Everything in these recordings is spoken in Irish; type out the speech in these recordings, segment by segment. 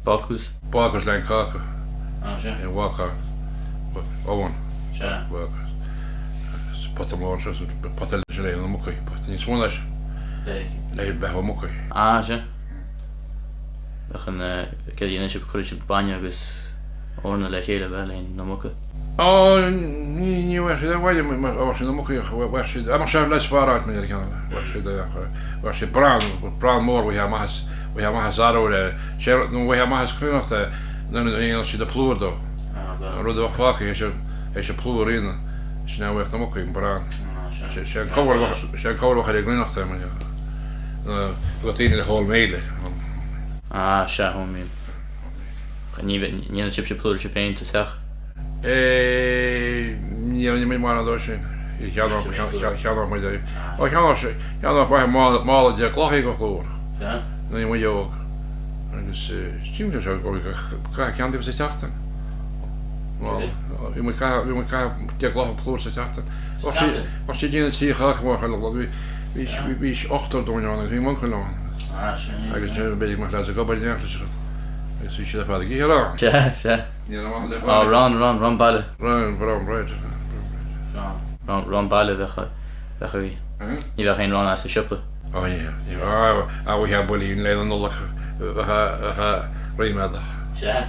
Bácús. Bácús le cáca. Ah, sea. I bhácáil. Oven. Sea. Bácús. Agus pota mór anseo, pota eile anseo le na mucaí. Pota níos mó ná sin. Le beathú mucaí. Ah, sea. Bheadh an, céard a dhéanann sibh, cuireann sibh bainne agus eorna le chéile, bheadh, le na muca? Ó, ní, ní bheadh siad ar bhaile, bheadh siad na mucaí ach bheadh siad, bheadh sé le sparáint mar ceann, bheadh siad, bheadh siad braon, braon mór bheadh amach as, bheadh amach as arbhar é, sé nó bheadh amach as cruithneacht é nuair a dhéanadh siad a plúr dó. An rud a bheadh fágtha théis théis an plúr a dhéanamh, sin é a bheadh na mucaí, an braon. Sé an cobhar a bheadh, sé an cobhar a bheadh ar an gcruithneacht é, mar bheadh daoine le hól míle. Ah, sea, wholemeal. Ní dhéanann sibhse plúr sibh féin sa teach? Eh, ní dhéanann muid mórán dó sin. Cheannódh muid é. Ó, cheannódh sé, cheannódh m'athair mála de clochaí de phlúr. Sea. Nuair a bhí muid óg. Agus sílim go raibh sé caitheamh ceann díobh sa tseachtain. Mála. Bhí muid caitheamh, bhí muid caitheamh deich gcloch plúr sa tseachtain. Sa tseachtain? Bheadh sé ag déanamh trí cháca mór chuile lá. Bhí, bhí, bhí ochtar dúinn ann agus bhí m'uncail ann. Ah, sin é. Agus b'fhéidir go mbeadh leaids ag obair in éineacht leis an rud. Agus bhí siad ar fad ag ithe arán. Sea, sea. Ní raibh ann le Á, arán, arán, arán baile. Arán, brown bread, brown bread. Arán, arán, arán baile bheadh, bheadh agaibh. Ní bheadh aon arán as an siopa. Á, ní bheadh, ní bheadh. Á, bheadh builín lae na Nollag, bheadh, bheadh ríméadach. Sea.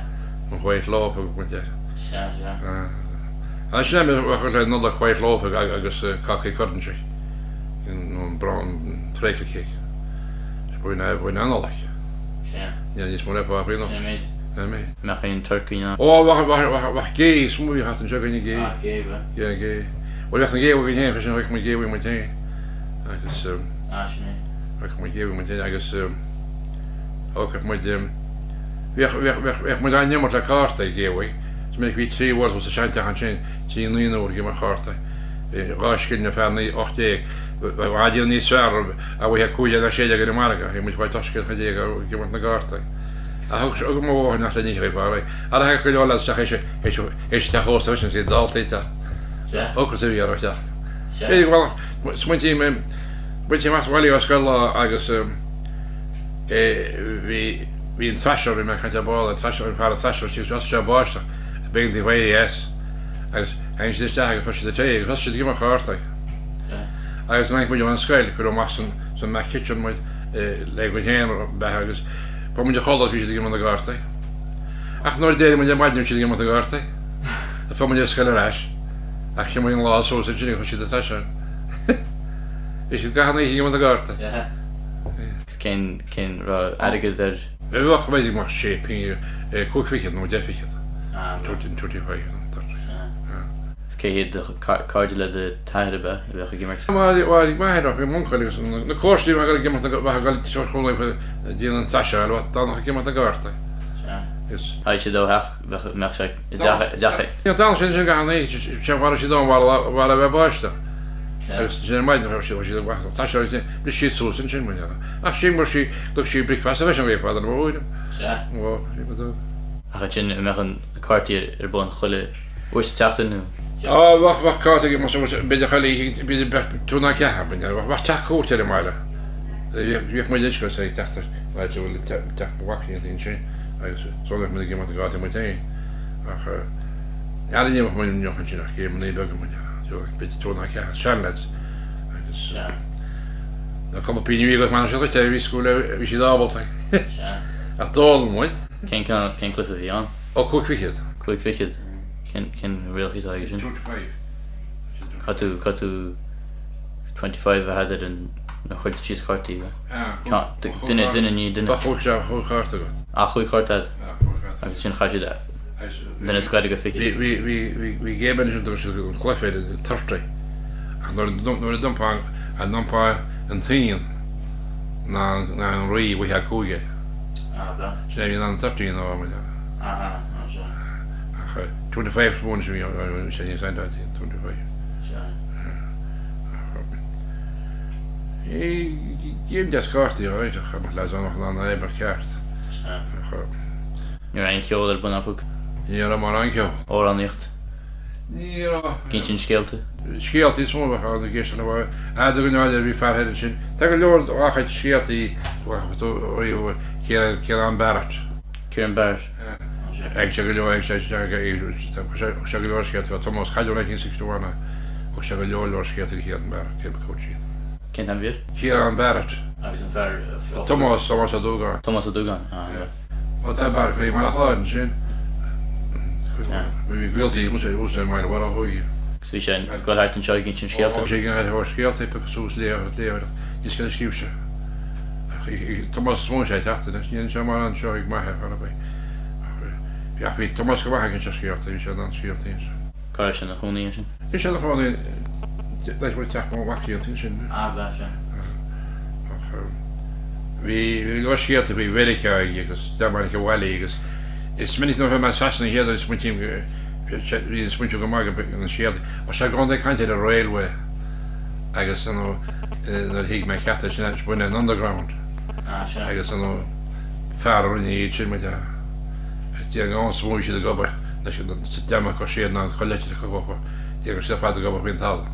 An white loaf a bhaint air. Sea, sea. Á, sin é, bheadh lae na Nollag white loaf agus cácaí currantry. Nó an brown treacle cake. B'in é, b'in é an Nollaig. Sea. Níl níos mó le fáil faoi Sin é méid. Sin é méid. Mbeadh aon turcaí ná. Ó, bheadh, bheadh, bheadh, bheadh gé is mó a bhíodh thart anseo againne gé. Ah, gé, bheadh. Yeah, gé. Bhuel, bheadh na gé againn féin freisin, bheadh muid gé uaidh muid féin. Agus, Ah, sin é. bheadh muid gé uaidh muid féin agus, thógfadh muid, bhíodh, bhíodh, bhíodh, bhíodh muid á n-imirt le cártaí, gé uaidh. Is minic bhí trí bhord sa seanteach ansin, trí naonúr ag imirt chártaí. Dhá scilling an fear, naoi, 18. Bheadh a níos fearr a bhfuigheadh 15 nó 16 ar an margadh, bhí muid faighte 8 scilling ag imirt na gcártaí. Ach thug mo mháthair nach le ní chuig fear é. Ara thagadh go leor lads isteach théis théis teach ósta freisin, is iad daltaí ag teacht. Ocras a bhí orthu ag teacht. B'fhéidir go bhfuil, smaointím, baintím as bhaile ó scoil lá agus bhí bhí an thrasher, bhí mé ag caint ar ball, an thrasher, an fear an thrasher istigh, thosaigh sé ag báisteach, b'éigean daofa éirí as agus tháinig siad isteach agus fuair siad an tae agus thosaigh siad ag imirt chártaí. Agus nuair a tháinig muid ón scoil, cuireadh amach san, san back kitchen muid le go haon beatha agus fuair muid a chodladh bhí siad ag imirt na gcártaí. Ach nuair a d'éirigh muid ar maidin bhí siad ag imirt na gcártaí. Agus fuair muid ar scoil ar ais. Ach chinn muid an lá suas ansin agus chuir siad an taiseáin. Bhí siad gach aon oíche ag imirt na gcártaí. Agus cén, cén raibh airgead ar. Bheadh, b'fhéidir go mbeadh sé pingin, cúig fichead nó deich fichead. 25 nó 30. Is cé hiad do chairde le do t'athair ab ea a bheadh ag imirt? Bhuel, m'athair ach bhí m'uncail agus na comharsana a bheadh ag imirt na, bheadh ag dul teach Chonlaí déanamh an taiseáil, bheadh d'fhanfadh ag imirt na gcártaí. Sea. Is. Thagadh siad ó theach, bheadh, mbeadh sé i dteach, i dteach. Ní d'fhanadh siad ansin gach aon oíche, sé mharaigh siad ann mara a bheith báisteach. Sea. Agus ansin ar maidin chuir siad, chuir siad amach an taiseáil agus bhris siad suas ansin muid. Ach sin mar sí, thug sí bricfeasta freisin bhí fada mo thuairim. Sea. Ó, bhí fada. Ach ansin, an mbeadh an cártaí ar bun chuile uair sa tseachtain nó? Á, bheadh, bheadh cártaí ag imirt b'fhéidir chuile oíche, b'fhéidir bheadh tú ná ceathair, b'fhéidir, bheadh teach cuairte ar an mbaile. Bhíodh muid uisce ag teacht ar an áit a bhfuil teach mo mhac déanta ansin agus so bheadh muid ag imirt na gcártaí muid féin. Ach n'fheadar ní bheadh muid inniu ansin ach géimeanna beaga muid, b'fhéidir tú ná ceathair, seanleaids agus na cúpla pingin a bhí agat mar sin duit é, bhí scúil, bhí siad ábalta. Ach d'ól muid. Cén ceann, cén cluiche a bhí ann? Ó, cúig fichead. Cúig fichead. Cén, cén rialacha atá aige sin? 25. Caithfidh tú, caithfidh tú 25 a fhad ar an, nuair a chuir tú síos cártaí, bheith? Ah, Ceann, duine, duine, ní duine. Bheadh chúig, sea, chúig chárta agat. Ah, chúig chárta agat. Ah, chúig chárta. Agus sin chaith siad duine is gaire go fichead. Bhí, bhí, bhí, bhí, bhí game ansin dtugadh siad an cluiche air, thirty. Ach nuair a, nuair a d'iompaigh an, a d'iompaigh an t-aon ná, ná an rí, bhfaighfeá cúig air. Sin é bhí in ann 13 nó mar Ach 25 is mó anois a bhí sé níos aintáití 25. Game deas cártaí a réiteach a mbeadh leads ann ach in ann é mar ceart. Ní raibh aon cheol ar bun acu? Ní raibh mórán ceoil. Amhránaíocht? Ní raibh. Ag insint scéalta? Scéalta is mó a bheadh ann ag éisteacht le bheith a'd againn áirithe bhí fear thoir ansin. Tá go leor dá chuid scéaltaí Ciarán Barrett. Ciarán Barrett. Ag sé go leor ag sé thug sé go leor scéalta ó Tomás cailleadh 1961 é thug sé go leor leor scéalta go Ciarán Barrett cé acu siad. Cén t-ainm a bhí air? Ciarán Barrett. Agus an fear a. Tomás, Tomás Ó Dúgáin. Tomás Ó Dúgáin, ah yeah. Ó tá Barrett i mBaile Chláir ansin. Bhí gaolta aige i mBaile Mhara Thuaidh. Agus bhí sé ag dul thart anseo ag insint scéalta? Ó bhí sé ag insint scéalta ag piocadh suas léitheoireacht léitheoireacht ní scéal a scríobh sé. Ach Tomás is mó sé teacht anois, níl anseo mar anseo ag m'athair chor ar bith. Ach bhí Tomás go maith ag inseacht scéalta, bhí sé in ann scéalta a inse. Cá raibh sé ina chónaí ansin? Bhí sé ina chónaí i dteach mo mhac léannta ansin. Ah, bhí sé. Ach bhí go leor scéalta faoi Mheiriceá aige agus dream áirithe abhaile agus is minic nuair a bhí mé i Sasana an chéad uair smaointím go, bhí an smaointiú go maith go na scéalta, ach sé i gcónaí ag caint ar an railway agus nuair a thuig mé ceart é sin b'in an underground agus an fear a rinne iad sin muid a déanamh ann is mó bhí siad ag obair leis an sa dream acu siad ná an leictreach a chuaigh déanamh siad ar fad ag obair faoin talamh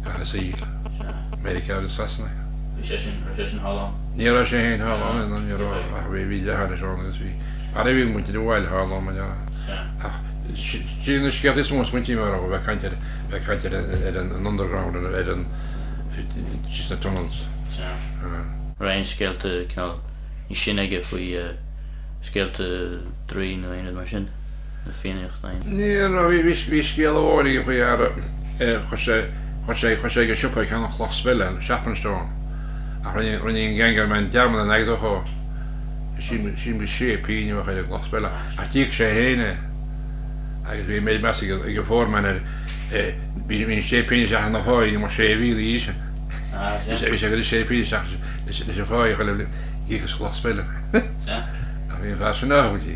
gach a saol Meiriceá agus Sasana. Bhí sé sin, raibh sé sin thall ann? Ní raibh sé féin thall ann ní raibh ach bhí bhí deartháir leis ann agus bhí ara bhí muintir an bhaile thall ann mar dhea ach sin na scéalta is mó a smaointím orthu bheith ag caint ar bheith ag caint ar ar an underground ar an síos sna tunnels. Sea. Raibh aon scéalta cineál níos sine aige faoi scéalta draoi nó aon rud mar sin? Nó fiannaíocht nó aon. Ní raibh, bhí, bhí scéal amháin aige faoi fhear a chuir sé, chuir sé, chuir sé ag an siopa ag ceannach cloch speile, sharpening stone, ach rinne, rinne an gang man dearmad an airgead a chur. Sílim, sílim gur sé pingin a bheadh ar an gcloch speile ach d'íoc sé féin é agus bhí an méid meas ag an, ag an foreman air. Bhí an sé pingin isteach ina pháigh mar sé mhí ina dhiaidh sin. Bhí sé ag cur sé pingin isteach leis an pháigh chuile bhliain íoc as cloch speile. Ach bhí an fear sin ábalta í.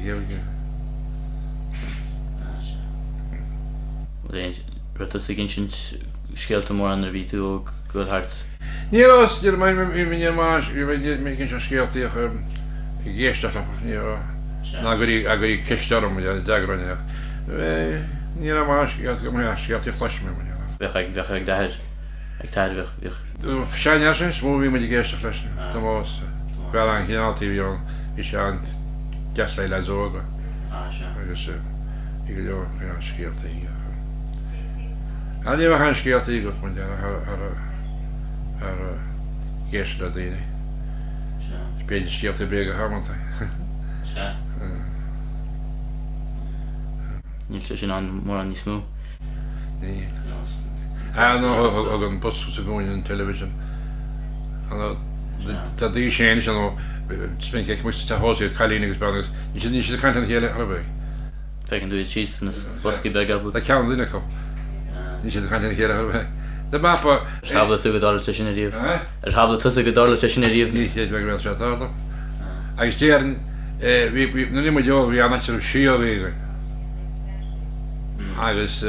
Raibh tusa ag insint scéalta mórán nuair a bhí tú óg go bhfuil thart? Ní raibh, ní raibh mé ag insint scéaltaí ach ag éisteacht leo, ní raibh, ná ag iarraidh ceist orm, a d'fhreagrainn ach ní raibh mórán scéalta go maith ach scéaltaí a chlois mé, mar dhea. Bheadh ag, bheadh ag d'athair, ag t'athair, bheadh, bheadh. Seanfhear sin is mó a bhí muid ag éisteacht leis, Tomás, fear an-chineálta a bhí ann, bhí sé an-deas le leaids óga agus bhí go leor cineál scéalta aige. Ach ní bheadh aon scéaltaí agat, mar dhea, thar thar ag éisteacht le daoine. B'fhéidir scéalta bréagacha amanta. Sea. Níl sé sin ann mórán níos mó. Níl. Ah no, thug an bosca sa gcúinne an television. Tá d'aois féin is nó is minic a fheicim sa teach ósta cailín agus bean agus níl siad ag caint lena chéile ar bith. Feiceann tú iad síos sna boscaí beaga acu. Tá ceann duine acu. Níl siad ag caint lena chéile ar bith. The map. Ar shamhlaigh tú go dtarlódh sé sin ariamh? Ar shamhlaigh tusa go dtarlódh sé sin ariamh? Ní chreid mé go bhféadfadh sé tarlú. Agus déarfainn, bhí, nuair a bhí muid óg bhí an áit a raibh síógaí againn. Agus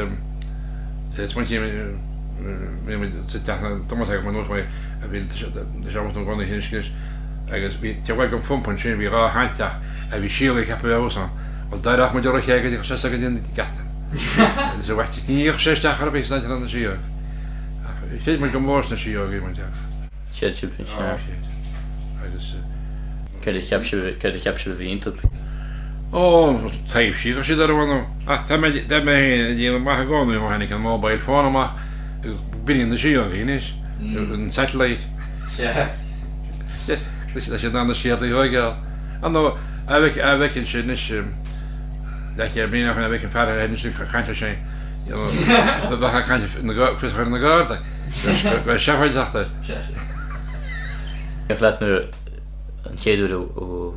smaointím, bhí muid sa teach na Tomás agus mo nós mé a bhí sé amuigh nó gona thíos anois agus bhí taobh amuigh den phumpa ansin bhí dhá sheanteach a bhí síógaí ceaptha a bheith thuas ann. Bhuel d'éireodh muid ar a chéile go dtiocfadh sé go dtí an geata. Agus a bhfaitíos ní thiocfadh sé isteach ar bith san áit a raibh na síóga. Ach chreid muid go mór sna síógaí muid. Chreid sibh, sea. Chreid. Agus. Céard a cheap sibh, céard a cheap sibh a bhí iontu? Ó, taibhsí a raibh siad ar a bhunú. Ach tá mé, tá mé féin ag déanamh maith i gcónaí ó tháinig an mobile phone amach, b'in iad na síógaí anois, an satellite. Sea. Tá siad in ann na scéalta a thóigeáil. Ar ndóigh, a bhfeiceann sé anois, leathchéad bliain ó shin, a bhfeiceann fear ar anois ag caint leis féin, bheadh ag caint fios a chur ar na Gardaí, go raibh seafóid ag teacht air. Bhíodh leat nuair an chéad uair a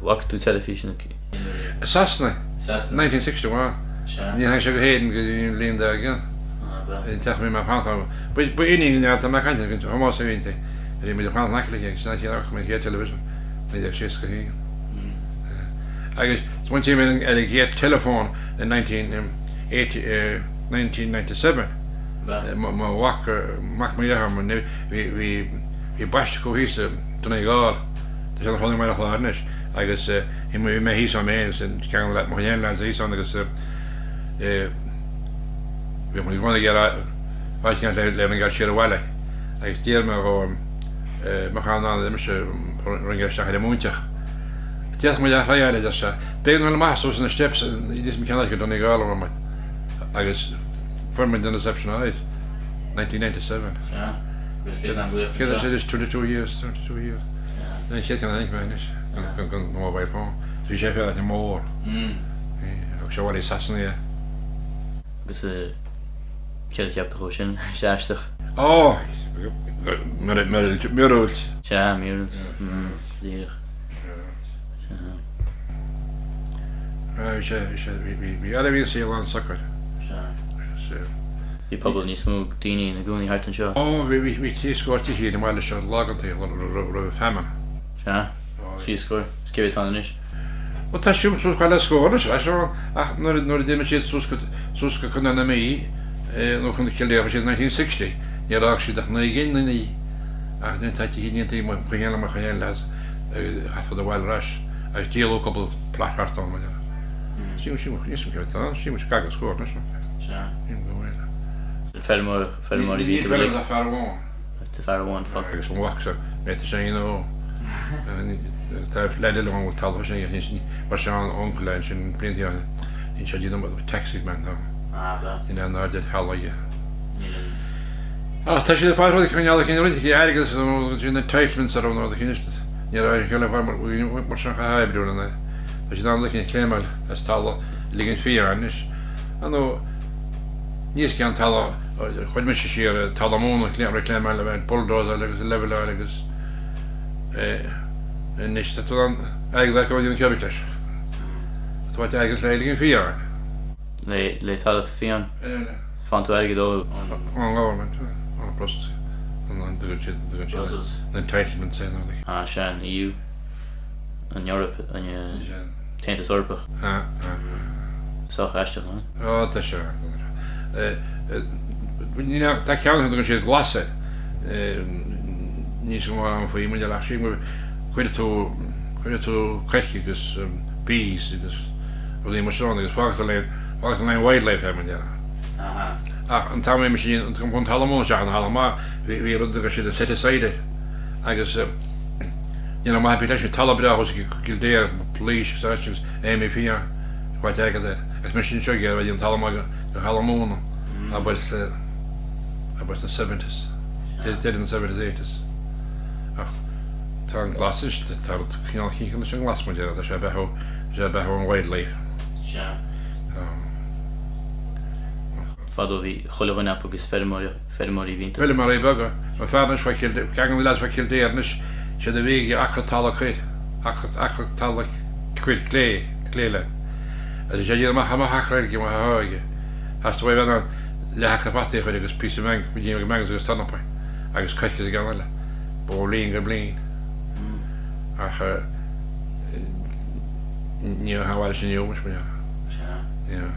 bhfaca tú teilifís nó. I Sasana, 1961. Níor tháinig sé go hÉirinn go dtí an bhliain dár gcionn. An teach a bhí mé ag fanacht ann. Ba iníon atá mé ag caint air, Tomás a bhí inti. Bhí muid ag fanacht in aice léi agus sin an chéad uair a chonaic mé an chéad television, 1961. Agus smaointím ar an gcéad teileafón i 1997. Mo mhac, mac mo dhearthár, bhí baiste acu thíos i Donegal. Tá sé ina chónaí i mBaile Chláir anois agus bhí mé thíos ann féin agus ceann de mo chuid féin lads thíos ann agus bhí muid i gcónaí ag iarraidh áit éigin le ringeáil siar abhaile agus d'iarr mé dhó mbeadh in ann mise ringeáil isteach ar an móinteach. D'fhéadfadh muid a thriáil, a deir sé. B'éigean dul amach suas na steps níos mó ceann áit go Donegal a raibh muid agus fuair muid an reception alright. 1997. Sea. Agus bhí an glaoch anseo. Céad is 22 years, 22 years. Sea. Sin an chéad cheann a chonaic mé anois, den mobile phone. Bhí sé féaráilte mór. Thug sé abhaile Sasana é. Agus céard a cheap tú dhó sin? Sé aisteach. Ó! Míorúilt. Sea, míorúilt. Díreach. Bhí sé, bhí sé, bhí, bhí ara bhí an saol an-socair. Sea. Bhí pobal níos mó daoine ina gcónaí thart anseo. Ó, bhí, bhí, bhí 30 tithe ar an mbaile seo lá den tsaol roimh an famine. Sea, 30. Is cé mhéad atá ann anois? Bhuel, tá siad suas go le scór anois, ach nuair, nuair a d'imigh siad suas go, suas go Contae na Mí, nó Contae Chill Dara, siad in 1960, níor fhág siad ach 9 gcinn daoine ach tá tithe déanta mo chuid mo chuid leas thart fud an bhaile ar ais agus díoladh cúpla plot thart ann mar Sílim, sílim, níl 'fhios a'm cé mhéad atá ann, sílim go gar do scór anois. Sea. Sílim go bhfuil. Feirmeoir, feirmeoirí bhí Ní feirmeoir ach fear amháin. Tá fear amháin fágtha. Agus mo mhac-sa, mé tá sé ina ó. Tá leaid eile ann a bhfuil talamh freisin aige, mar sé an uncail é ansin blianta ó shin. Níl sé ag déanamh taxi man tá. Níl aon aird ar thalamh aige. Ach tá siad ag fáil rudaí coinneála cinn roinnt aige airgead is sin entitlements orthu nó rudaí cinn ní raibh aon cheann mar mar sin chaithfeá oibriú lena tá siad ann rudaí cinn claimeáil as talamh a ligean fiáin anois. Ar ndóigh níos ceann talamh chuir mise siar talamh móna claimeáil le bheith bulldozer agus leveláil agus anois tá tú in ann airgead a fháil go dtí an ceird leis. Tá tú airgead le ligean fiáin. Le talamh fiáin? Faigheann tú airgead ó. Ón government, ón Brussels, an dtugann siad, dtugann siad na entitlements é nó. Ah, sea, an EU, an Eoraip, an tAontas Eorpach. Ah, ah, ah. Sách aisteach, nach ea? Ó, tá sé. Tá ceann a dtugann siad glas air. Níl 'fhios agam mórán faoi, muid ach sílim go gcuirfidh tú, cuirfidh tú coirce agus bees agus rudaí mar sin ann agus fágfaidh tú le, fágfaidh tú le wildlife é, mar déarfá. Ach an t-am a bhí mise ag déanamh an talamh móna isteach ina thalamh maith, bhí, bhí rud a dtugadh siad an set aside air agus ní raibh maith ar bith leis, bhí talamh breá thuas i gCill Dara, Laois agus áit agus éirí fiáin, faighte agat air. Agus mise anseo ag iarraidh an talamh maith do thalamh móna, abair sa, abair sna seventies, deireadh na seventies, eighties. Ach tá an glas anois, tá rud cineál cinnte leis an nglas, mar déarfá, tá sé ag beathú, tá sé ag beathú an wildlife. Sea. Fadó bhí chuile dhuine acu agus feirmeoirí, feirmeoirí a bhí iontu. Feirmeoirí beaga. An fear anois fá Chill, ceann de na leaids fá Chill Dara anois, séard a bhí aige acra talamh coir, acra, acra talamh coir, clay, clay land. Agus bhí sé ag déanamh amach amach acra aige, amach a aige. Theastaigh uaidh a bheith in ann leath acra fataí a chur agus píosa mang, mangoes agus tornapaí agus coirce sa gceann eile. Ó bhliain go bliain. Ach ní an bhaile sin inniu, muis, mar dhea.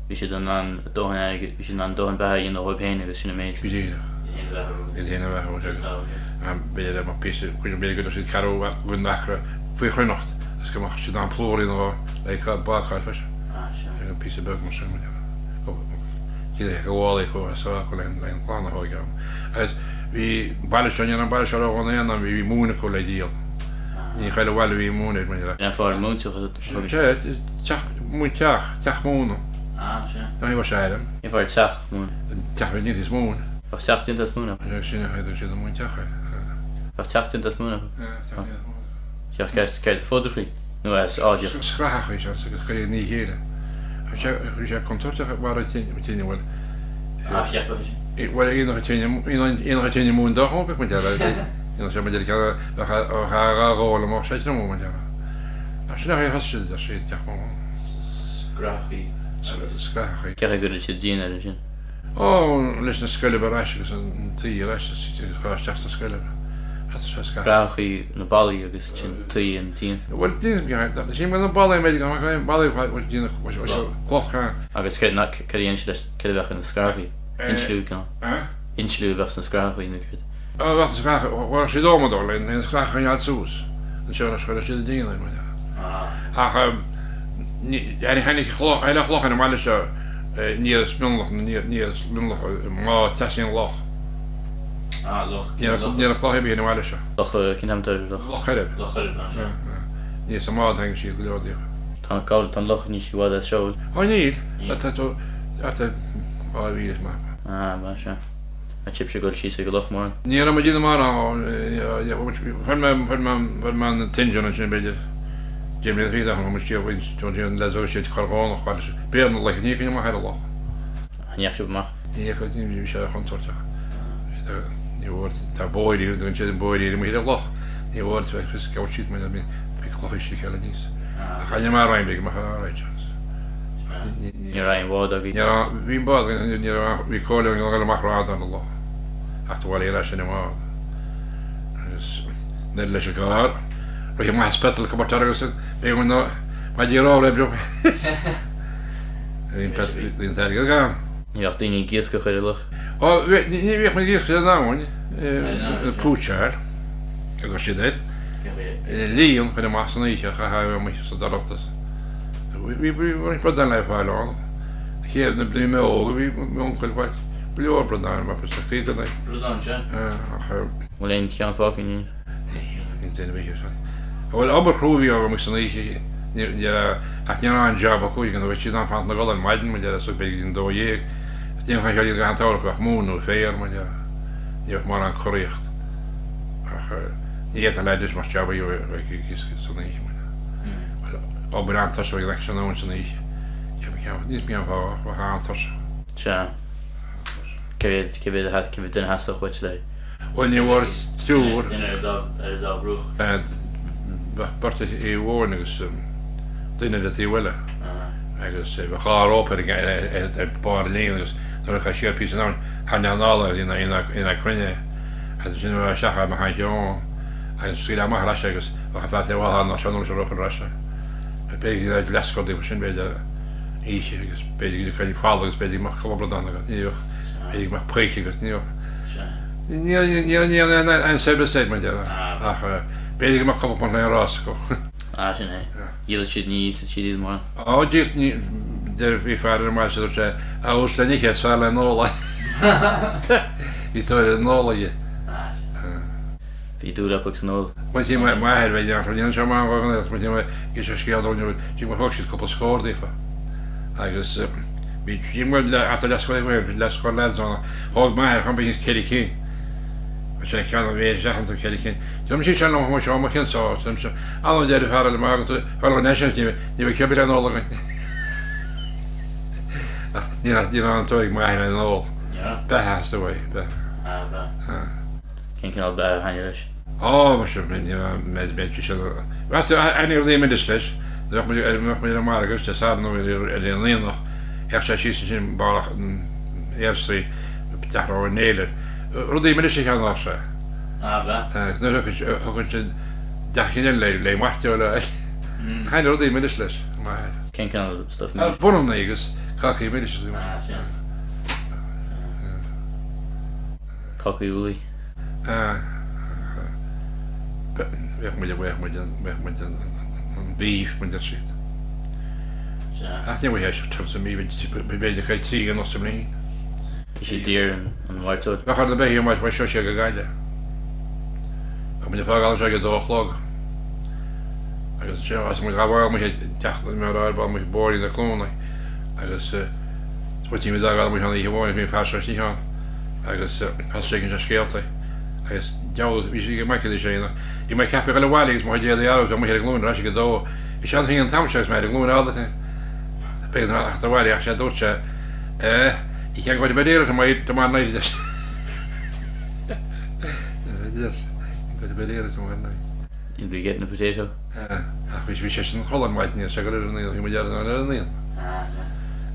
Bhí siad in ann dóthain airgid, bhí siad in ann dóthain beatha a dhéanamh dhóibh féin agus sin an méid. Go díreach. Iad féin a bheathú. Iad féin a bheathú agus b'fhéidir dá mbeadh píosa, b'fhéidir go dtabharfadh siad ceathrú den acra faoi chruithneacht agus go mbeadh siad in ann plúr a dhéanamh le bácáil freisin. Píosa beag mar sin, mar dhea. Cíocha gabhálaí acu as acu le an chlann a thógáil. Agus bhí baile seo, ní raibh an baile seo ródhona aon am, bhí móin acu le díol. Ní chuile bhaile a bhí móin air, mar dhea. Cén fáth ar móinteach a thug Sea, teach, móin teach, teach móna. Ah, sea. Ní raibh sé air. Cén fáth ar teach móin? Teach a bhí déanta as móin. Bheadh teach déanta as móin acu. Sin a thug siad an móinteach air. Bheadh teach déanta as móin acu. Teach déanta as móin. Teach ceart, ceart fudrachaí. Nó as áideach. Scrathachaí seans agus cuireadh ní chéile. Bhí sé contúirteach mar an tine bhuel. Ah cheapfá sin. Bhuel aonach tine aonach tine móin dá chóip ag muid air. Aonach sé muid ar ceann bheadh a dhá dhóil amach sé trom muid air. Ach sin é a thosaigh siad ar siad teach móin. Scrathachaí. Scrathachaí. Cén chaoi a gcuireann siad díon air ansin? Ó, leis na scoilb ar ais agus an tuí ar ais is chur isteach sna scoilb. Scrathachaí na ballaí agus ansin tuí an díon. Bhuel, sin bhfuil na ballaí méid go mbeadh ballaí cloch. Agus céard a dhéanann siad leis, céard a bheadh ina scrathachaí? Insliú, cineál. Insliú a bheadh sna scrathachaí nó céard? A bheadh sna scrathachaí, chuirfeadh siad adhmad orthu le na scrathachaí a choinneáil suas. Anseo anois chuirfeadh siad an díon air, mar dhea. Ach tháinig cloch, eile chloch ar an mbaile seo. Aniar as Mionlach, aniar as Mionlach, má trasnaíonn loch. Ah, loch. Ní raibh cloch ar bith ar an bhaile seo. Loch, cén t-ainm atá air? Loch Coirib. Loch Coirib, ah, sea. Ní sa mbád a thagann siad, go leor díobh. Tá an loch anois i bhfad as seo. Ó níl, tá tú thart ar 2 mhíle is maith. Ah, ba sea. An raibh sibhse ag dul síos ag an loch mórán? Ní raibh muid ina mórán, fuair mé, fuair mé, fuair mé an t-engine ansin b'fhéidir 10 mbliana fichead ó shin, chuaigh muid siar, bhain an leaid bheag siad Corr Dhomhnach, fad leis, béal na loiche, ní fhaca amach ar an loch. An ndeachaigh sibh amach? Ní fhaca, ní bhí sé chontúirteach. Ní bhfuair, tá bóithrí, tugann siad an bóithrí amuigh ar an loch, ní bhfuair, bhí scout siad muid, bhí clocha istigh eile níos. Ach ainm amhráin, bhí go mbeadh amhráin seans. Ní raibh aon bhád agaibh? Ní raibh, bhí an bád againn, ní raibh, bhí comhairle againn dul amach rófhada ar an loch, ach do bhailigh ar ais ar an mbád. Agus nuair leis an gcarr, rith amach as petrol cupboard agus bhí againn ná maidí rómhair oibre. Bhí an petrol, bhí an t-airgead gann. Ní bheadh daoine ag iascach ar an loch? Ó, ní bhíodh muid ag iascach ar an abhainn, púitseáil, a gcuir siad air. Líon chur amach san oíche a chaithfeá a bheith amuigh sa dorchadas. Bhí roinnt bradán le fáil ann. Na chéad, nuair a bhí mé óg, bhí m'uncail ag fáil go leor bradán amach sna caogaidí. Bradán, sea. Ach. Bhfuil aon cheann fágtha inniu? Níl duine ar bith ar fad. Bhuel, obair chrua a bhí ann amuigh san oíche, ach ní raibh aon job acu, bhí siad in ann fanacht ina gcodladh ar maidin, mar dhea, suas b'fhéidir go dtí an 12. Ní raibh aon cheol i gcaitheamh an tsamhraidh ach móin nó féar, mar dhea. Ní bheadh mórán curaíocht. Ach ní fhéadfadh leaids mar job a gheobhaidh ag iascach san oíche, mar dhea. Obair an-tuirseach a bheadh san abhainn san oíche. Níl mé ceann fáth, ach bheadh an-tuirseach. Sea. Cé mhéad, cé mhéad a, cé mhéad duine a theastódh uait le. Bhuel, ní bhfuair triúr. Duine ar an dá bhruach. Bheadh beirt ar thaobh amháin agus duine ar an taobh eile. Agus bheadh dhá rópa ar barr an lín agus nuair a chuaigh siar píosa san abhainn, tharraing anall ina cruinne é. Agus ansin bheadh isteach ar mo shean-cheann agus scaoileadh amach ar ais é agus bheadh an fear taobh amuigh ann ach leis an rópa ar ais é. B'fhéidir go raibh leathscór díobh sin, b'fhéidir, oíche agus b'fhéidir go dtiocfainn falla agus b'fhéidir go mbeadh cúpla bradán agat, ní bheadh, b'fhéidir go mbeadh píce agat, ní bheadh, ní ní an saibhreas é mar déarfá ach b'fhéidir go mbeadh cúpla punt le haghaidh an rás acu. Ah, sin é. Dhíolfadh siad, ní íosfadh siad iad mórán. Ó, díol, ní, deir, bhí fear ar an mbaile dúirt sé, abhus le n-ithe is fearr le n-ól. Bhí tóir ar an ól aige. Ah, sin. Bhí dúil acu san ól. Muintir m'athair bheith ag déanamh seo amach an ghaoth, muintir mo bhí sé scéal dúinn uair, dtí gur thóg siad cúpla scór daofa. Agus bhí dtí mo le ata leathscór ag bhí leathscór lads ann, thóg m'athair chun bith ceithre cinn. Bhí sé ceann an mhéid isteach iontu ceithre cinn. Deirim sí sin liom chuaigh seo mo chionn sá, deirim se, anam deir fear eile má thagann tú fear an eisean ní ní bheidh ceoil le n-ól againn. Ach ní raibh ní raibh an tóig m'athair ar an ól. Beatha as the way, beatha. Ah, beatha. Cén cineál beatha a thaitnigh leis? Ó, muise, bhí sé, meas tú, thaitnigh rudaí milis leis, nuair a bheadh muid ar an margadh, Dé Sathairn nó ar an aonach, théadh sé síos ansin barr an Eyre Street, teach a raibh an fhéile, rudaí milis a cheannódh sé. Ah, ab ea? Agus nuair a thiocfadh ansin deach éigin eile le mairteoil a fháil, thaitnigh rudaí milis leis, maith. Cén cineál stuif milis? Bunannaí agus cácaí milis. Ah, sin. Cácaí úllaí. Bheadh muid, bheadh muid, bheadh muid an beef, muid ar siad. Ach ní bhfuil sé tons of beef, b'fhéidir go trí an os a mbliain. Bhí sé daor an mhairteoil. Bheadh ar na beithígh amach bheadh seo siar go Gaillimh. Bheadh muid ag fágáil anseo ag a dó a chlog. Agus ansin thosaigh muid ghabháil amuigh ag teacht mar ar ball amuigh bóithrín na Cluana agus smaoitigh muid fhágáil amuigh an oíche amháin bhí an fear seo istigh ann. agus thosaigh sé ag inse scéalta agus deabhal bhí sé ag Michael sé ina bhí mé ceaptha ag dul abhaile agus mo chuid éadaí arbh amuigh ar a glúin ar ais ag a dó bhí sé an an t-am seo agus mé ar a glúin ábalta b'éigean a theacht abhaile ach sé dúirt sé eh you can't go to bed early tomorrow tomorrow night a deir sé go to bed early tomorrow night. You'll be getting a potato. Ach bhí sé sin chodladh ar maidin, níl sé ag dul ar an aonach, bhí muid ar an aonach.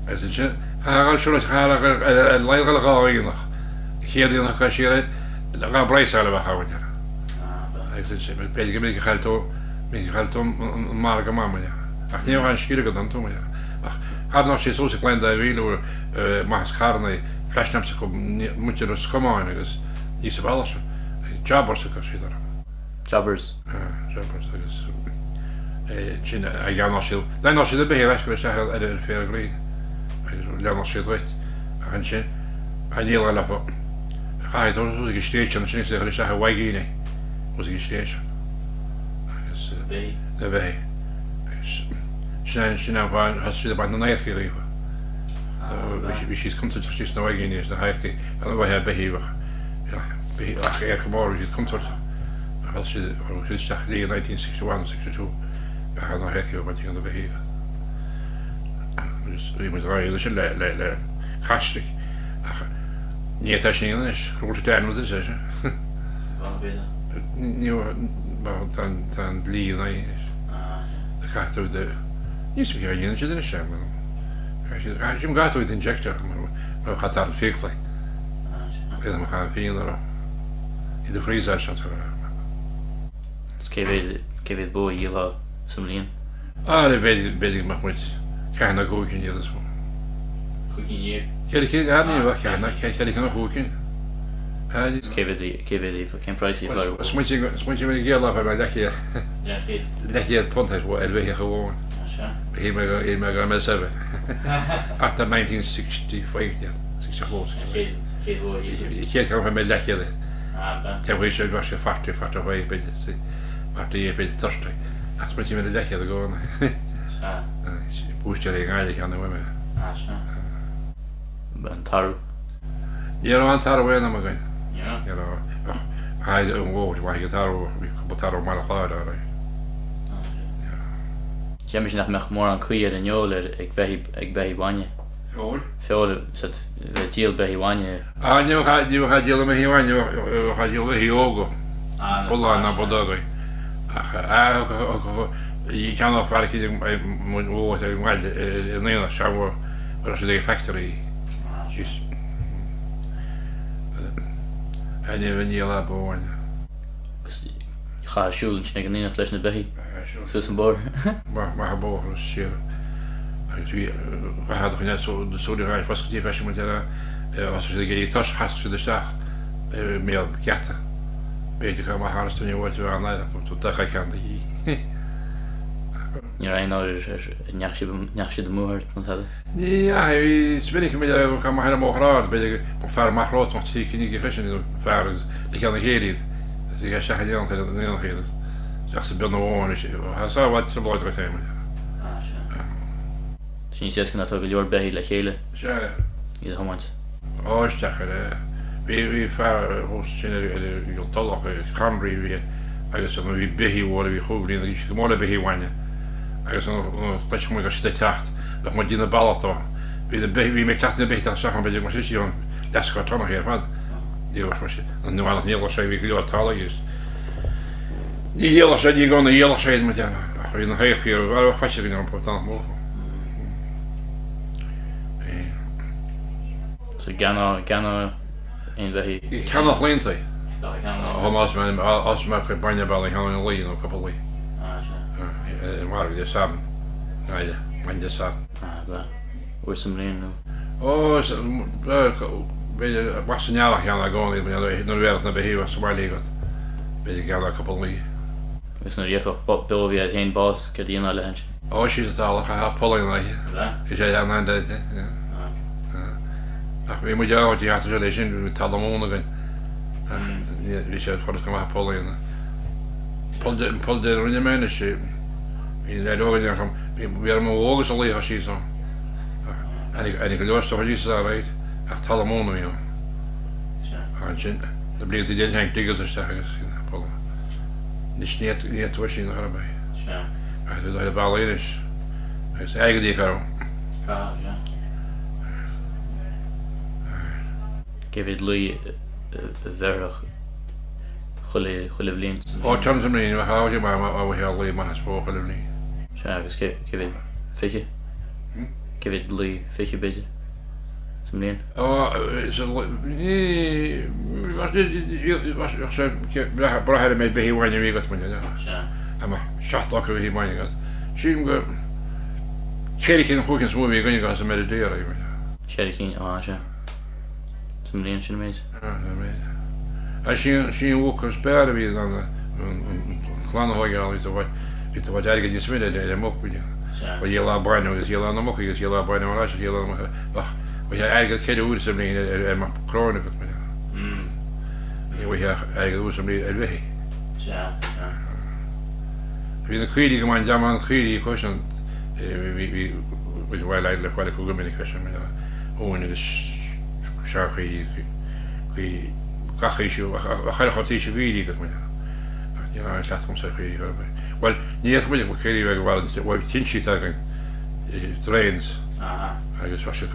Agus ansin, chaithfeá a dhul siar, chaithfeá ar a laghad dhul dhá aonach. An chéad aonach a siar air, dhá praghsáil a bheadh ann air. Agus ansin, b'fhéidir go minic a chaill tú, minic a chaill tú an margadh maith, muid. Ach ní raibh aon scil agat iontu, muid. Ach tharraing siad suas ag Gleann Dá Mhíle, maith as carranna, flash lamps acu, muintir Ros Comáin agus níos sa bhealach sin. Jobbers a chuir siad orthu. Jobbers. Jobbers agus sin a dheanadh siad, leanadh siad ar bith ar ais go isteach ar an Fairgreen agus leanadh siad dhuit ach ansin a ndíoladh leofa chaithfidh tú suas ag an station ansin agus é a chur isteach i vaigíní thuas ag an station agus. Na beithígh. Agus sin sin an fáth thosaigh siad ag baint na n-adharcaí dhíofa. Bhí siad contúirteach síos sna vaigíní agus na hadharcaí. Bheadh bheadh beithígh bheadh beithígh ach adharca mór bhí siad contúirteach. Thosaigh siad thug siad isteach dlí i 1961 62 go raibh na hadharcaí a bhaint de na beithígh. Agus bhí muid dhá dhéanamh sin le le le caisric ach ní fhéadfá sin a dhéanamh anois. Cruelty to animals is é sin. Ní tá an dlí in aghaidh anois. Caithfidh tú do níl 's agam cé a dhéanann siad anois é mar caithfidh siad sílim go gcaithfidh tú iad injectio nó chaith tarraingt fiacla. Iad amach an fíon a raibh iad a freezeáil seo. Is cé mhéad cé mhéad bó a dhíolfá sa mbliain? Ah, b'fhéidir b'fhéidir go mbeadh muid ceathair nó 15 cinn is mó. 15? Ceithre cinn, ah ní bheadh ceathair nó ceithre cinn nó chúig cinn. Ah ní. Cé mhéad cé mhéad a cén praghas a íocfá ar bhó? Smaointigh smaointigh mé ar an gcéad lá a fuair mé leathchéad. Leathchéad? Leathchéad punt ar ar bheithíoch amháin. Ah sea. Shíl mé go shíl mé go raibh mé saibhir. After 1965 yeah, 64, 65. An chéad chéad bhó a dhíol tú? Chéad cheann a fuair mé leathchéad air. Ah ab ea? Taobh thiar bheadh sé 40, 45 b'fhéidir, 48 b'fhéidir 30. Ach smaointigh mé ar leathchéad i gcónaí. Sea. Búistéir i nGaillimh cheana uaim é. Ah, sea. An tarbh? Ní raibh aon tarbh aon am againn. Ní raibh? Ní raibh. Ach thaidhg an bhó, bhí maith ag an tarbh, bhí cúpla tarbh i mBaile Chláir á rá. Ah, sea. Ní raibh. Cheap mise nach mbeadh mórán caoi ar an fheoil ar ag beithígh ag beithígh bainne. Feoil? Feoil, sea, bheith ag díol beithígh bhainne. Ah, ní bheadh, ní bheadh ag díol na mbeithígh bainne, bheadh ag díol beithígh óga, bulláin ná bodóga. Ach, ah, cheannódh fear eicínt an bhó i nGaillimh in aonach, seanbhó, a raibh siad ag factory síos. Ah, ní bheadh díol ach bó bhainne. Agus chaithfeá siúl ansin ag an aonach leis na beithígh suas an bóthar. Amach an bóthar agus siar agus bhí chaithfeá do choinneáil na súile ag foscailte freisin mar deir thosaigh siad ag éirí tuirseach chasfadh siad isteach i mbéal geata. B'fhéidir go amach thar duine amháin a bheith an-aireach nó tú dtagfá ceann de dhíth. Ní raibh aon áir ar ndeachaigh siad amú ort nó tada? Ní dheachaigh, bhí is minic a bhí ag amach ar an mbóthar ard, b'fhéidir go mbeadh fear amach romhat, mbeadh trí cinn aige freisin, nó fear agus le ceann a chéile iad, agus ag isteach in aon chor in aon chor iad, isteach sa bpionna amháin, bhí sé i bhfad trioblóideach duit féin. Ah, sea. Sin níos éasca nuair atá go leor beithígh le chéile. Sea. Iad a thiomáint. Ó, is deacair é. Bhí, bhí fear thuas ansin ar, ar an Tulach, Connery a bhí agus bhí beithígh mhóra, bhí chúig bhliain, bhí siad go mór le beithígh bhainne. Agus nuair a chloisfeadh muid go raibh siad ag teacht, bheadh muid ag déanamh bealach dó. Bhí na beithígh, bhí mé ag teacht na beithígh isteach ann, b'fhéidir go mbeadh siad ann leathscór tonnachaí ar fad. Ní raibh sé, an nó ní raibh sé, bhí go leor talamh agus ní dhíolfadh sé, ní i gcónaí a dhíolfadh sé iad, muid ach bhí na hadharcaí, bheadh faitíos againn orthu, d'fhanfadh mó. So gan gan aon bheithígh. Ceannach laethanta. Thomás más mé cuid bainne bealaigh cheana an lao nó cúpla lao. I margadh Dé Sathairn i nGaillimh, maidin Dé Sathairn. Ah, uair sa mbliain nó? Ó, b'fhéidir amach san earrach cheana i gcónaí nuair a bhéarfadh na beithígh sa bhaile agat, b'fhéidir go gceannódh cúpla lao. Agus nuair a gheofadh bó a bhí agat féin bás, céard a dhéanfá léi ansin? Ó, síos an talamh, chaithfeá poll a dhéanamh aici. Bhí sé an-an-deas, Ach bhí muid ábalta teacht anseo leis sin, bhí talamh móna againn. Ach bhí sé furast go maith poll a dhéanamh. An poll deireadh a rinne mé anois, bhí an leaid óg a dhéanamh, bhí orm an bhó agus an lao a chur síos ann. Tháinig go leor stuif síos ann, right, ach talamh móna a bhí ann. Ansin, na blianta deireanacha tháinig diggers isteach agus poll. Anois ní fhéadfá é sin a chur ar bith. Caithfidh tú dul ar an bealach anois agus airgead a íoc orthu. Caithfidh, sea. Cé mhéad lao a bheirfeadh chuile, chuile bhliain? Ó, téarma sa mbliain, bheadh ábhar maith má bheadh lao maith is bó chuile bhliain. Sea, agus cé, cé mhéad? 20? Cé mhéad lao? 20 b'fhéidir? Sa mbliain? Ó, sa, ní, bheadh sé ag brath ar an méid beithígh bhainne a bhí agat, muid, Sea. Dá mbeadh 70 acu beithígh bainne agat. Sílim go ceithre cinn, chúig cinn is mó a bhí againn agus an méid a d'iarraidh. Ceithre cinn, á, sea. Sa mbliain, sin an méid. Sea, sin an méid. Á, sí, sí an mhuc is b'fhearr a bhí in ann an chlann a thóigeáil, bhí tú ag bhí tú ag fáilt airgid níos mine ar an muc, bhí, Sea. ba dhíolfá bainne agus dhíolfá na muca agus dhíolfá bainne ar ais agus dhíolfá na muca, ach bhí airgead ceithre huaire sa mbliain ar, ar, ar mbeadh cróin agat, mar Mm. ní bhfaighfeá ach airgead uair sa mbliain ar bheithígh. Sea, sea. Bhí na caoirigh go maith, an dream an chaoirigh acu sin, bhí, bhí, bhí bhaile le baile acu go minic freisin, mar uain agus seanchaoirigh, caoirigh, gach aois, ach chuile shórt aois i gcaoirigh agat, mar ach ní raibh aon chleachtadh agamsa ar chaoirigh chor ar bith. Bhuel, ní fhéadfadh muid caoirigh a bheith ag baile, bhuel, tinsí atá againn, drains, agus bheadh siad,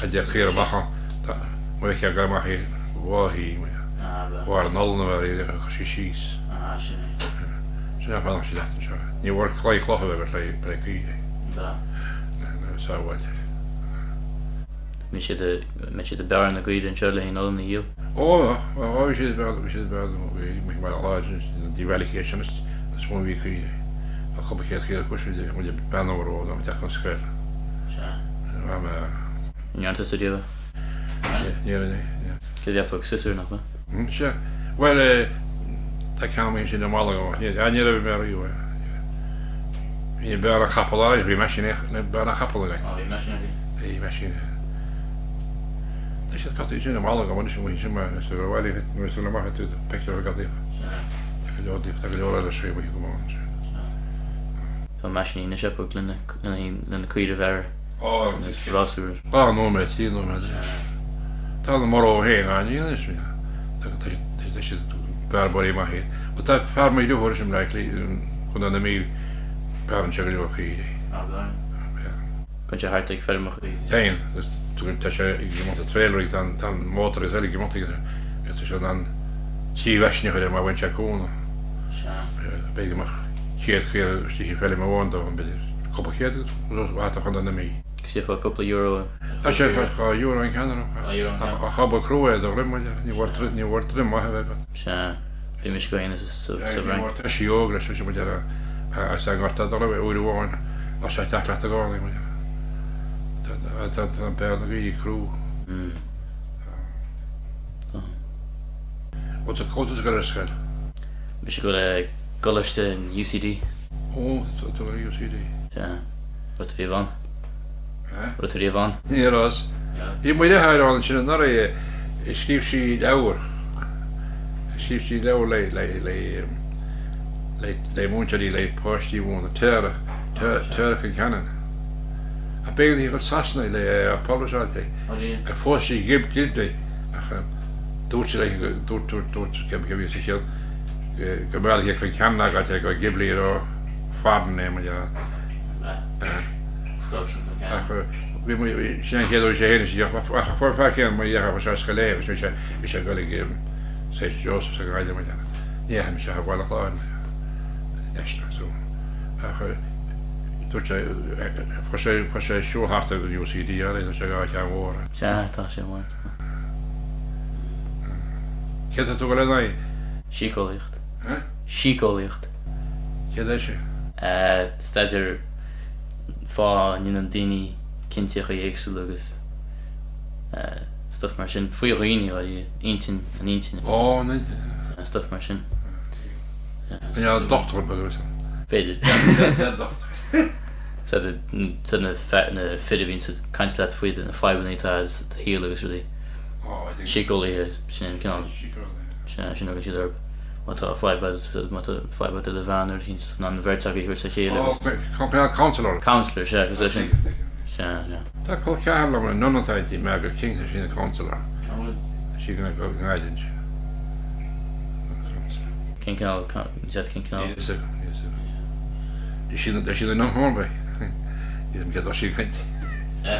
a deich caora amach ann, má bheadh cead amach í, bháithí, bharr an olann a bheith ar chuir sí síos. Sin an fáth nach siad leat anseo. Ní mhór claí cloch a bheith ar chlaí le caoirigh. Le sábháilte. Bhí siad a, mbeidh siad ag bearradh na gcaoirigh anseo le haghaidh an olann a dhíol? Ó, ó, bhí siad ag bearradh, bhí siad ag bearradh na gcaoirigh, bhí mar lá de bhealach é sin is mó a bhí caoirigh. Tá cúpla céad caora acu sin, bhí muid ag beannú orthu ó am teacht chun scoil. Sea. An ndearna tusa riamh é? Ní raibh, ní. Cé bheadh siosúr nach ea? Sea. Bhuel, tá ceann againn sin i mBaile Átha Cliath. Ní raibh mé riamh. Bhí bearradh capall againn, bhí meaisín, bearradh capall againn. Á, bhí meaisín againn. Bhí meaisín. Tá siad caite sin i mBaile Átha Cliath anois, sin mar is go bhfuil nuair is amach tú pictiúr go daofa. Sea. Tá go leor daofa, tá go leor eile seo amuigh go maith ansin. Sea. Tá meaisíní anois acu lena, lena caoirigh a bhearradh. Agus rásúr. 2 nóiméad, 3 nóiméad. Tá na marbh féin á ní anois. Tá siad bearbóirí maith iad. Bhuel tá fear mo dheartháir sin i mBleá Cliath, Contae na Mí, bearrann sé go leor caoirigh. Á bearrann. Bearrann. Gabhann sé thart ag feirmeacha. Féin, tá sé ag imeacht ag trailer tá an mótar agus eile ag imeacht agus tá sé in ann trí mheaisín a chur air má bhain sé cúnamh. Sea. B'fhéidir go mbeadh 100 caora istigh i bhfeilm amháin dó, b'fhéidir cúpla céad ata Chontae na Mí. Gheofá cúpla euro. Tá sé ar 2 euro an ceann orm. 2 euro an ceann. Ach obair crua é do dhroim, muid, ní mhór ní mhór droim maith a bheith agat. Sea, bhí mise go haon sa Ní bhFrainc. mhór toisí óg leis, bhí muid ar a an ngorta do raibh uair amháin, lá sé teach leat i gcónaí, muid. Tá tá an bearna go crua. Tá. Ó tá tú ag dul ar scoil. Mise ag dul i gcoláiste in UCD. Ó, tá tú ag UCD. Sea. Raibh tú riamh ann? Eh? Raibh tú riamh ann? Ní raibh. Bhí mo dheartháir ann ansin anuraidh, scríobh sí leabhar, scríobh sí leabhar le, le, le, le, le múinteoirí, le páistí a mhúineadh, Tara, Tara, Tara Concannon. Ach b'éigean di a dhul Sasana le é a publisháil di. Phós sí Gib, Gibney ach dúirt sí léi, dúirt, dúirt, dúirt, cé bhí sa chiall, go mb'fhearr léi Concannon a fhágáilt go Gibney raibh foreign name a Ach bhí mo, sin an chéad uair sé fhéin istigh ach fuair fear céanna mo dheartháir bhí sé ar scoil é agus bhí sé, bhí sé ag dul ag St Joseph's i nGaillimh mar dhea. Ní fhaca mise ach i Baile Chláir National so ach dúirt sé, fuair sé, fuair sé siúl thart ar an UCD ar dúirt sé dhá cheann mhór. Sea, tá sé maith. Céard tá tú ag dul ar aghaidh? Síceolaíocht. Eh? Síceolaíocht. Céard é sin? Staidéar fáth a ndéanann daoine cinnteacha éagsúla agus stuff mar sin. Faoi dhaoine, like, intinn, an intinn. Ó, an intinn. Stuff mar sin. An dochtúir beag é sin? B'fhéidir. Dochtúir. So na fir a bhíonn ag caint leat faoi na fadhbanna atá sa shaol agus rudaí. Síceolaithe, sin an cineál, sin a thugann siad orthu. Má tá fadhb agat, má tá fadhb agat le do bhean nó rud éicint, in ann an bheirt agaibh a thabhairt le chéile agus. Ó, counsellor. Counsellor, sea, cosúil leis sin. Sea, sea. Tá col ceathar liom i nDún atá inti, Margaret King, tá sí ina counsellor. An bhfuil? Tá sí ag Gaillimh ansin. Counsellor. Cén cineál, is cén cineál? Níl a fhios agam, níl a fhios agam. Tá sí, tá sí ina nDún Níl a fhios agam céard atá sí ag caint. Sea.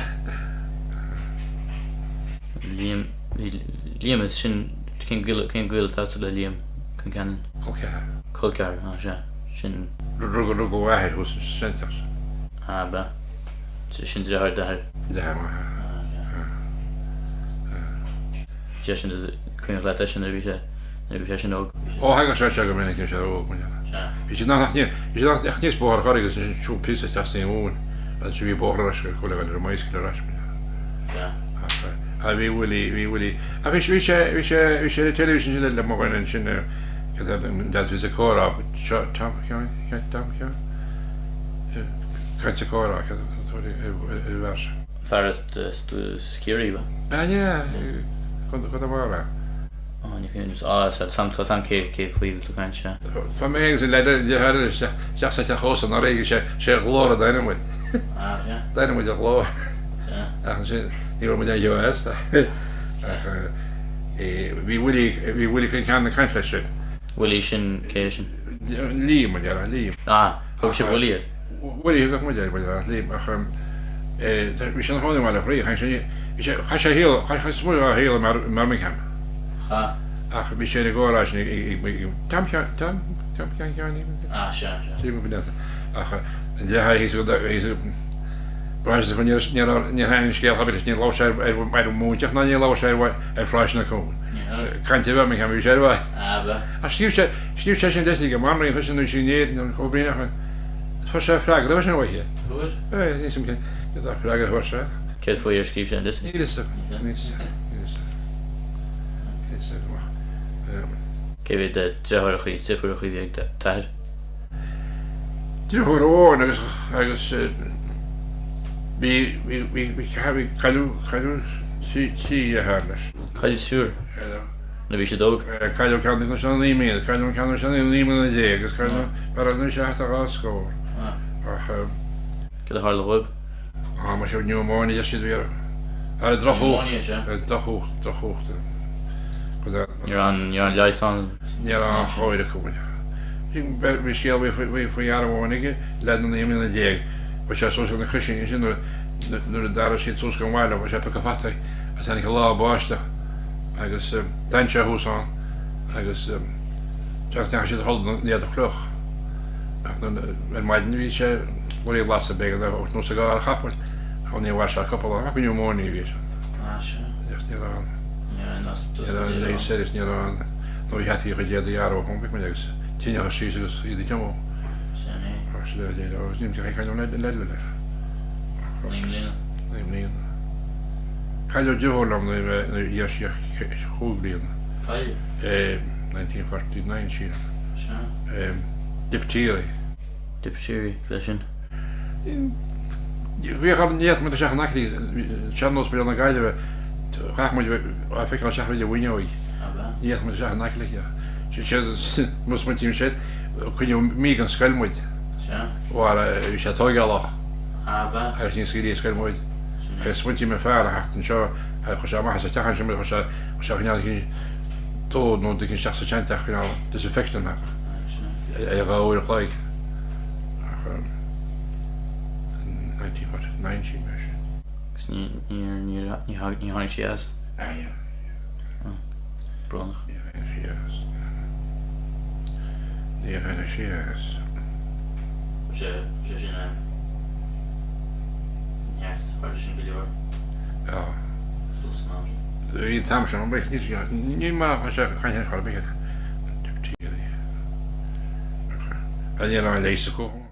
Liam, Liam is sin, cén gaol, cén gaol atá agatsa le Liam Concannon? Col ceathar. Col ceathar, ah sea, sin. Rugadh, rugadh a athair thuas sa seanteach. Ah, ab ea? Sin deartháir d'athar? Deartháir m'athar. Ah, sea. Sea, sin, cuimhneach leat eisean nuair a bhí sé, nuair a bhí seisean óg? Ó, thagadh sé anseo go minic nuair a bhí sé óg, mar dhea. Sea. Bhí siad in ann ach ní, bhí siad ach níos bóthar Chorcaí agus ansin siúl píosa isteach sna Mumhain agus ansin bhí bóthar ar ais go Cúil ar an mbicycle ar ais, mar dhea. Sea. Ach, ah, bhí Willie, bhí Willie, ach bhí, bhí sé, bhí sé, bhí sé ar an teilifís ansin le mo dhuine ansin, cad é, an deas bhí sa comhrá, seo, Tom, ceann, ceann, Tom, ceann, caint sa comhrá, cad, ar an bhfear seo. Fear as, as, as Ciarraí, ab ea? Ah, yeah, Conamara. Á, ní cuimhin liom. Á, tá a fhios a'm cé cé faoi a bhfuil tú ag caint, sea. Tá mé agus an leaid deartháir eile isteach sa teach ósta anuraidh agus sé Ghlór a d'ainm muid. Á, sea. D'ainm muid a Ghlór. Sea. Ach ansin ní raibh muid aon cheo as. Ach bhí Willie, bhí Willie Concannon ag caint leis sin. Willie sin, cé é sin? Liam, a deartháir, Liam. Á, thug sibh Willie air? Willie a thugadh muid air, muid air, Liam, ach bhí sé ina chónaí i mBaile Átha Cliath, bhí sé, chaith sé a shaol, chaith cuid mhór dá shaol i mBirmingham. Chaith. Ach bhí sé ina gcomhrá sin ag, ag, ag, Tom Sheáin, Tom, Tom Sheáin Sheáinín? Ah, sea, sea. Trí bliana. Ach an deartháir thíos go, thíos go, Bhraith sé níor, níor, níor thaithin an scéal chomh leis, níor labhair sé ar, ar, ar an mhóinteach ná níor labhair sé ar, ar phraghsanna cúng. Caint ar Bhirmingham a bhí sé ar fad. Ah, ba. Ach scríobh sé, scríobh sé sin litir ag an mbanríon freisin nuair a bhí sé in Éirinn, an Chomh Bríneach an. Fuair sé freagra freisin uaithi. Fuair? Eh, níl a fhios agam cén, cén dá freagra a fuair sé. Céard faoi ar scríobh sé an litir? Níl a fhios agam, níl a fhios agam, níl a fhios agam. Níl a fhios agam ach, eh. Cé mhéad deartháireacha is deirfiúracha a bhí ag d'athair? Deartháir amháin agus agus bhí bhí bhí bhí bhí cailleadh cailleadh trí trí dheartháir leis. Cailleadh triúr? Nuair a bhí siad óg? Cailleadh ceann nuair a bhí sé naoi mbliana, cailleadh an ceann nuair a bhí sé 19 mbliana agus cailleadh an fear eile nuair a bhí sé thart ar dhá scór. Ach. Céard a tharla dhóibh? Á, muise pneumonia a deir siad a bhí orthu. Ar drochfhuacht. Pneumonia, sea. Drochfhuacht, drochfhuacht. Ní raibh an, ní raibh an leigheas ann. Ní raibh aon chóir acu. Bhí scéal faoi fear amháin aige, leaid na 19 mbliana. Chuaigh sé suas ar na Croisíní ansin nuair a d'athraigh siad suas go an bhaile, chuaigh sé ag piocadh fataí agus tháinig an lá báisteach agus d'fhan sé thuas ann agus seans ndeachaigh siad a chodladh in éadach fliuch. Ach ar maidin bhí sé blairí glasa b'éigean é a thabhairt anuas i gcarr chapaill ach ní mhair sé cúpla lá. Ach pneumonia a bhí air. Ní raibh an. Ní raibh an leigheas air agus ní raibh an nó bhí hataí a chuid éadaí arbh chomh bith agus tinneachas síos agus iad ag tiomú. Sin é. Ach sin é agus ní raibh cailleadh an leid leis. 9 mbliana. 9 mbliana. Cailleadh deartháir liom nuair a bhí sé chúig bliana. Cailleadh? 1949 sílim. Sea. Diptéirí. Diptéirí, cad é sin? Bhíodh orainn, ní fhéadfadh muid isteach in aice léi, sean-ospidéal na Gaillimhe, chaithfeadh muid a feiceáil isteach thríd an bhfuinneoig. Ní fhéadfadh muid isteach in aice léi. Sin, mo smaointím sin, coinníodh mí den scoil muid. Bhuel, bhí sé tóigeálach agus ní scaoilfí as scoil muid. Agus smaointím ar fear a theacht anseo, chuir sé amach as an teach ansin muid, chuir sé, chuir sé a choinneáil dó nó duine isteach sa seanteach cineál disinfectant ach ar 2 uair a chloig ach 1949 sílim é sin. Agus ní ní ní tháinig sí as? Ah yeah. Oh, brónach. Ní tháinig sí as. Níor tháinig sí as. Sé sé sin an neart tharla sin go leor. Yeah. Suas san am sin. Bhí an t-am sin ann, ní mar a sé caint ar chor ar bith ach diptéirí. Ach ní raibh an leigheas acu.